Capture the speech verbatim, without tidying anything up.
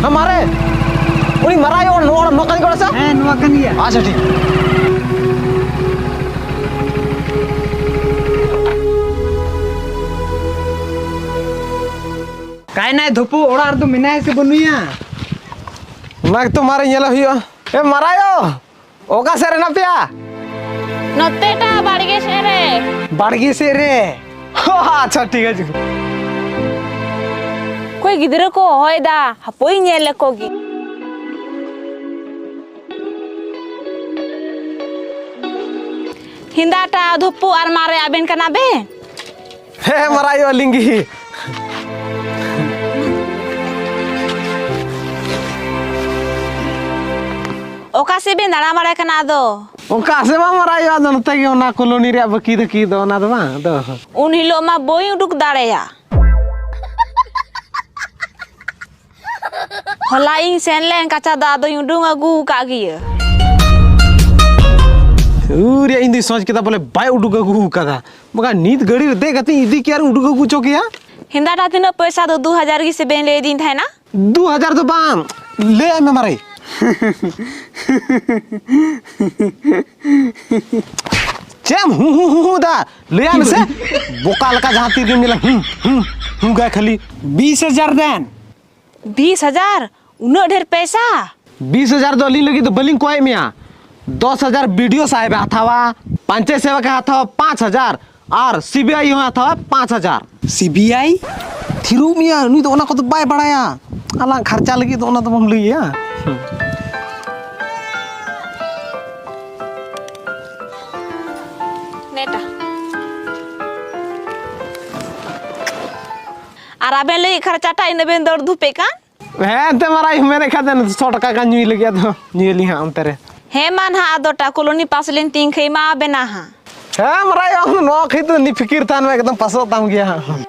ᱦᱮᱸ, ᱢᱟᱨᱮ, ᱩᱱᱤ ᱢᱟᱨᱟᱝ ᱟᱭᱳ ᱱᱚᱣᱟ ᱚᱲᱟᱜ, ᱱᱚᱣᱟ ᱠᱟᱱ ᱜᱮᱭᱟ ᱥᱮ? ᱦᱮᱸ, ᱱᱚᱣᱟ ᱠᱟᱱ ᱜᱮᱭᱟ᱾ ᱟᱪᱪᱷᱟ, ᱴᱷᱤᱠ᱾ ᱠᱟᱭᱱᱟᱭ ᱫᱷᱩᱯᱩ, ᱚᱲᱟᱜ ᱨᱮᱫᱚ ᱢᱮᱱᱟᱭᱟ ᱥᱮ ᱵᱟᱹᱱᱩᱭᱟ? ᱚᱱᱟ ᱜᱮᱛᱚ ᱢᱟᱨᱮ ᱧᱮᱞ ᱦᱩᱭᱩᱜᱼᱟ᱾ ᱮ ᱢᱟᱨᱟᱝ ᱟᱭᱳ, ᱚᱠᱟ ᱥᱮᱫ ᱨᱮ ᱦᱮᱱᱟᱜ ᱯᱮᱭᱟ? ᱱᱚᱛᱮ ᱴᱟ ᱵᱟᱲᱜᱮ ᱥᱮᱫ ᱨᱮ᱾ ᱵᱟᱲᱜᱮ ᱥᱮᱫ ᱨᱮ? ᱟᱪᱪᱷᱟ, ᱴᱷᱤᱠ ᱟᱪᱷᱮ᱾ ᱚᱠᱚᱭ ᱜᱤᱫᱽᱨᱟᱹ ᱠᱚ ᱦᱚᱦᱚᱭᱮᱫᱟ, ᱦᱟᱯᱳᱭ ᱧᱮᱞ ᱞᱮᱠᱚ ᱜᱮ᱾ ᱦᱤᱸᱫᱟ ᱴᱟ ᱫᱷᱩᱯᱩ ᱟᱨ ᱢᱟᱨᱮ, ᱟᱵᱮᱱ ᱠᱟᱱᱟ ᱵᱮᱱ? ᱦᱮᱸ, ᱢᱟᱨᱟᱝ ᱟᱭᱳ, ᱟᱹᱞᱤᱧ ᱜᱮ᱾ ᱚᱠᱟ ᱥᱮᱫ ᱵᱮᱱ ᱫᱟᱬᱟ ᱵᱟᱲᱟᱭ ᱠᱟᱱᱟ ᱟᱫᱚ? ᱚᱠᱟ ᱥᱮᱫ ᱵᱟᱝ, ᱢᱟᱨᱟᱝ ᱟᱭᱳ, ᱟᱫᱚ ᱱᱚᱛᱮ ᱜᱮ ᱚᱱᱟ ᱠᱚᱞᱚᱱᱤ ᱨᱮᱭᱟᱜ ᱵᱟᱹᱠᱤ ᱫᱷᱟᱹᱠᱤ ᱫᱚ, ᱚᱱᱟ ᱫᱚ ᱵᱟᱝ, ᱟᱫᱚ᱾ ᱩᱱ ᱦᱤᱞᱳᱜ ᱢᱟ ᱵᱟᱹᱧ ᱩᱰᱩᱠ ᱫᱟᱲᱮᱭᱟᱜ᱾ ᱦᱚᱞᱟ ᱤᱧ ᱥᱮᱱ ᱞᱮᱱ ᱠᱟᱪᱟ ᱫᱟᱜ ᱫᱚᱧ ᱩᱰᱩᱝ ᱟᱹᱜᱩ ᱟᱠᱟᱫ ᱜᱮᱭᱟ᱾ ᱩᱨᱮ, ᱤᱧ ᱫᱩᱧ ᱥᱚᱪ ᱠᱮᱫᱟ ᱵᱚᱞᱮ ᱵᱟᱭ ᱩᱰᱩᱠ ᱟᱹᱜᱩ ᱟᱠᱟᱫᱟ, ᱵᱟᱠᱷᱟᱱ ᱱᱤᱛ ᱜᱟᱹᱰᱤ ᱨᱮ ᱫᱮᱡ ᱠᱟᱛᱮ ᱤᱧ ᱤᱫᱤ ᱠᱮᱭᱟ ᱟᱨ ᱩᱰᱩᱠ ᱟᱹᱜᱩ ᱦᱚᱪᱚ ᱠᱮᱭᱟ᱾ ᱦᱮᱸᱫᱟᱴᱟ ᱛᱤᱱᱟᱹᱜ ᱯᱚᱭᱥᱟ ᱫᱚ? ᱫᱩ ᱦᱟᱡᱟᱨ ᱜᱮ ᱥᱮ ᱵᱮᱱ ᱞᱟᱹᱭ ᱟᱹᱫᱤᱧ ᱛᱟᱦᱮᱱᱟ? ᱫᱩ ᱦᱟᱡᱟᱨ ᱫᱚ ᱵᱟᱝ, ᱞᱟᱹᱭ ᱟᱭ ᱢᱮ ᱢᱟᱨᱮ᱾ ᱪᱮᱫ ᱮᱢ ᱦᱩ ᱦᱩ ᱦᱩ ᱦᱩ ᱫᱟ? ᱞᱟᱹᱭᱟᱭ ᱢᱮᱥᱮ᱾ ᱵᱚᱠᱟ ᱞᱮᱠᱟ ᱡᱟᱦᱟᱸ ᱛᱤ ᱨᱮᱜᱮᱢ ᱧᱮᱞᱟ, ᱦᱩᱸ, ᱦᱩᱸ, ᱦᱩᱸ ᱜᱟᱭ ᱠᱷᱟᱹᱞᱤ᱾ ᱵᱤᱥ ᱦᱟᱡᱟᱨ ᱫᱮᱱ᱾ ᱵᱤᱥ ᱦᱟᱡᱟᱨ? ᱩᱱᱟᱹᱜ ᱰᱷᱮᱨ ᱯᱮᱥᱟ? ᱵᱤᱥ ᱦᱟᱡᱟᱨ ᱫᱚ ᱟᱹᱞᱤᱧ ᱞᱟᱹᱜᱤᱫ ᱫᱚ ᱵᱟᱹᱞᱤᱧ ᱠᱚᱭᱮᱫ ᱢᱮᱭᱟ᱾ ᱫᱚᱥ ᱦᱟᱡᱟᱨ ᱵᱤ ᱰᱤ ᱳ ᱥᱟᱦᱮᱵ ᱮ ᱦᱟᱛᱟᱣᱟ, ᱯᱚᱧᱪᱟᱭᱮᱛ ᱥᱮᱵᱚᱠ ᱮ ᱦᱟᱛᱟᱣᱟ ᱯᱟᱸᱪ ᱦᱟᱡᱟᱨ, ᱟᱨ ᱥᱤ ᱵᱤ ᱟᱭ ᱦᱚᱸ ᱦᱟᱛᱟᱣᱟ ᱯᱟᱸᱪ ᱦᱟᱡᱟᱨ᱾ C B I? ᱛᱷᱤᱨᱚᱜ ᱢᱮᱭᱟ, ᱱᱩᱭ ᱫᱚ ᱚᱱᱟ ᱠᱚᱫᱚ ᱵᱟᱭ ᱵᱟᱲᱟᱭᱟ᱾ ᱟᱞᱟᱝ ᱠᱷᱟᱨᱪᱟ ᱞᱟᱹᱜᱤᱫ ᱫᱚ ᱚᱱᱟ ᱫᱚ ᱵᱟᱢ ᱞᱟᱹᱭ ᱟᱭᱟ᱾ ᱱᱮᱴᱟ᱾ ᱟᱨ ᱟᱵᱮᱱ ᱞᱟᱹᱜᱤᱫ ᱠᱷᱟᱨᱪᱟᱴᱟ ᱤᱱᱟᱹ ᱵᱮᱱ ᱫᱚᱨ ᱫᱷᱩᱯᱮᱜ ᱠᱟᱱ? ᱦᱮᱸ, ᱮᱱᱛᱮ ᱢᱟᱨᱟᱝ ᱟᱭᱳ ᱢᱮᱱᱮᱫ ᱠᱷᱟᱱ ᱫᱚ ᱥᱚ ᱴᱟᱠᱟ ᱜᱟᱱ ᱧᱩᱭ ᱞᱟᱹᱜᱤᱫ, ᱟᱫᱚ ᱧᱩᱭᱟᱞᱤᱧ ᱦᱟᱸᱜ ᱚᱱᱛᱮ ᱨᱮ᱾ ᱦᱮᱸ, ᱢᱟ ᱱᱟᱦᱟᱜ, ᱟᱫᱚ ᱴᱟ ᱠᱚᱞᱚᱱᱤ ᱯᱟᱥ ᱞᱮᱱ ᱛᱤᱧ ᱠᱷᱟᱡ ᱢᱟ ᱟᱵᱮᱱᱟ ᱦᱟᱸᱜ᱾ ᱦᱮᱸ, ᱢᱟᱨᱟᱝ ᱟᱭᱳ, ᱟᱢ ᱫᱚ ᱱᱚᱣᱟ ᱠᱷᱟᱹᱛᱤᱨ ᱛᱮ ᱱᱤ ᱯᱷᱤᱠᱤᱨ ᱛᱟᱦᱮᱱ ᱢᱮ, ᱮᱠᱫᱚᱢ ᱯᱟᱥᱚᱜ ᱛᱟᱢ ᱜᱮᱭᱟ ᱦᱟᱸᱜ᱾